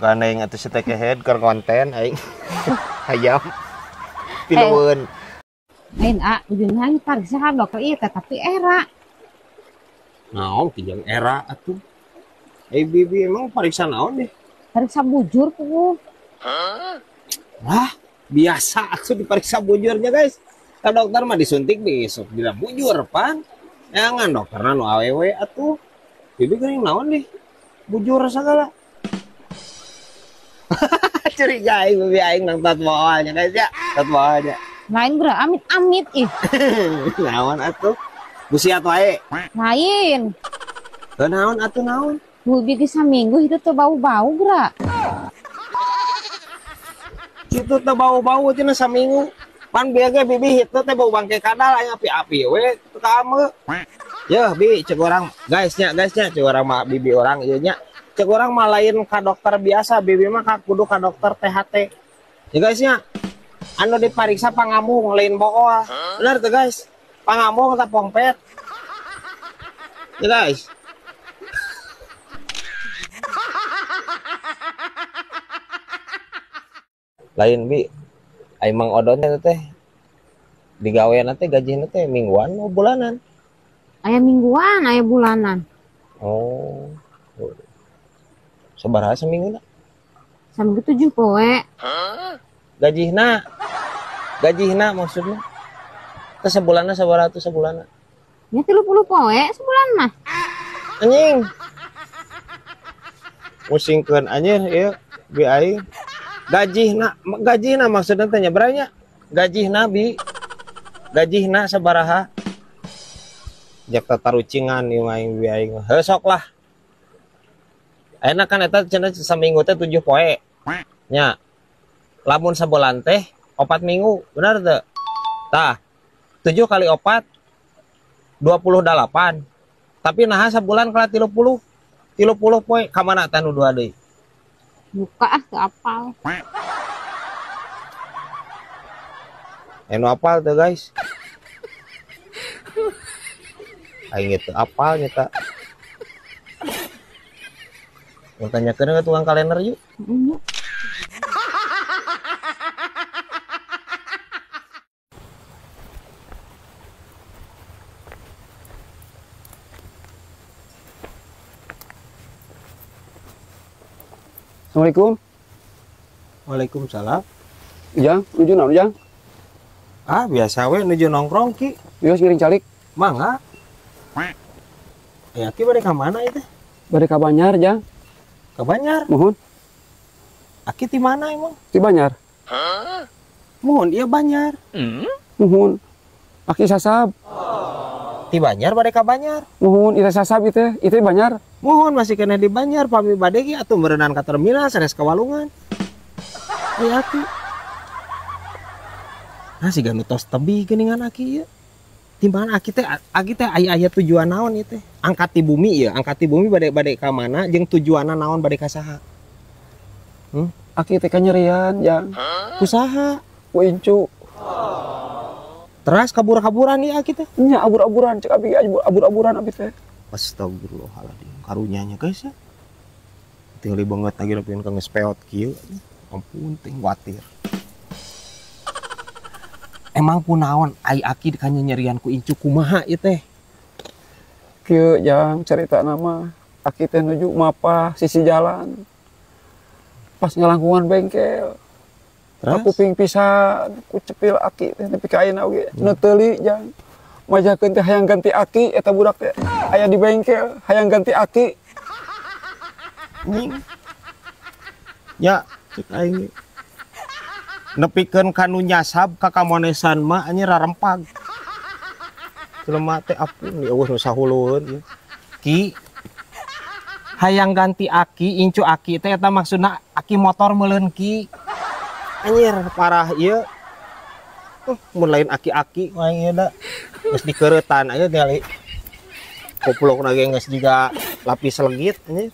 Bukan aing atuh si teh kehead keur konten aing. Hayam. Pilueun. Lain a ujungnya aing pariksa ka dokter ieu teh tapi era. Naon kijang era atuh. Eh bibi emang pariksa naon deh? Pariksa bujur puguh. Wah, biasa atuh diperiksa bujurnya guys. Ka dokter mah disuntik besok bila bujur pan. Jangan dokterna nu awewe atuh. Bibi geuning naon deh? Bujur segala. Curiga aing bibi aing nang tat bawahnya guys ya. Tat bawahnya. Lain bro, amit-amit ih. Naon atuh? Busiat wae. Lain. Heuh naon atuh naon? Bibi geus saminggu hidup teu bau-bau geura. Kitu teu bau-bau cenah saminggu. Pan bieu ge bibi hitu teh bau bangke kadal aing api-api we teu kaame. Yeuh bi cek urang guys nya cek urang mah bibi urang ieu nya. Cek urang mah lain ka dokter biasa, bibi mah ka kudu ka dokter THT. Ya guys nya. Anu dipariksa pangambung lain bool. Bener tuh guys. Pangambung tah pongpet. Ya guys. Lain bi aing Mang Odon teh digawean teh gajina teh mingguan atau bulanan? Aya mingguan, aya bulanan. Oh. Sabaraha saminggu? Saminggu 7 poe. Gajihna. Gajihna maksudnya. Teh sebulanna sabaraha tuh sebulanna? Ya 30 poe sebulan mah. Anjing. Musingkeun anjir ieu bi aing. Gajihna maksudna teh nya beranya. Gajihna bi. Gajihna sabaraha? Jak tatarucingan ieu aing bi aing. Heuh sok lah. Ayeuna kan eta cenah saminggu teh 7 poe. Nya. Lamun sabulan teh 4 minggu, benar teu? Tah, 7 kali 4 28. Tapi naha sabulan kalah 30. 30 poe ka mana tah nu dua deui? Buka ah teu apal. Anu apal teu guys? Aing teu apal nyata. Mau tanyakeun ka tukang kalender yuk. Assalamualaikum. Waalaikumsalam. Ujang, nuju naon Ujang? Ah, biasa we nuju nongkrong ki. Wios ngiring calik. Mangga. Ya ki bade ka mana ieu teh? Bade ka Banjar, Jang. Ka Banjar? Muhun. Aki ti mana emang? Ti Banjar. Muhun ieu Banjar. Muhun. Aki sasab. Ti Banjar bade ka Banjar. Muhun ieu sasab ieu teh, ieu teh Banjar. Muhun masih kena di Banjar pami bade ge atuh meureunan ka terminal sanes ka Walungan. Ai aki. Nah siga nu tos tebih geuningan aki ieu. Timbangan aki teh aya tujuan naon ieu teh? Angkat ti bumi ieu, angkat ti bumi bade ka mana jeung tujuanna naon bade ka saha? Aki teh kanyerian, Jang. Ku saha? Ku incu. Teras kabur-kaburan ieu aki teh. Nya abur-aburan cek abi abur-aburan abi teh. Astagfirullahaladzim, karunyanya guys ya. Tinggal banget lagi nepikeun ka geus peot kieu. Ampun teh kuatir. Emang kunaon ai aki kanyerian ku incu kumaha ieu teh? Kieu Jang carita nama aki teh nuju mapah sisi jalan. Pas ngalangkungan bengkel. Terus kuping pisan ku cepil aki teh nepi ka ayeuna oge. Nu teuli Jang. Majakeun teh hayang ganti aki eta budak teh aya di bengkel hayang ganti aki. Anjing. Ya, cek aing. Nepikeun ka nu nyasab ka kamonesan mah anjir rarempag. Jelema teh ampun eueuh nu sahulueun ieu. Ki hayang ganti aki, incu aki teh eta maksudna aki motor meuleun ki. Anjir parah ieu. Mun lain aki-aki aing ieu da. Geus dikeuretan aja tinggal koplokna ge geus jiga lapis legit anjir.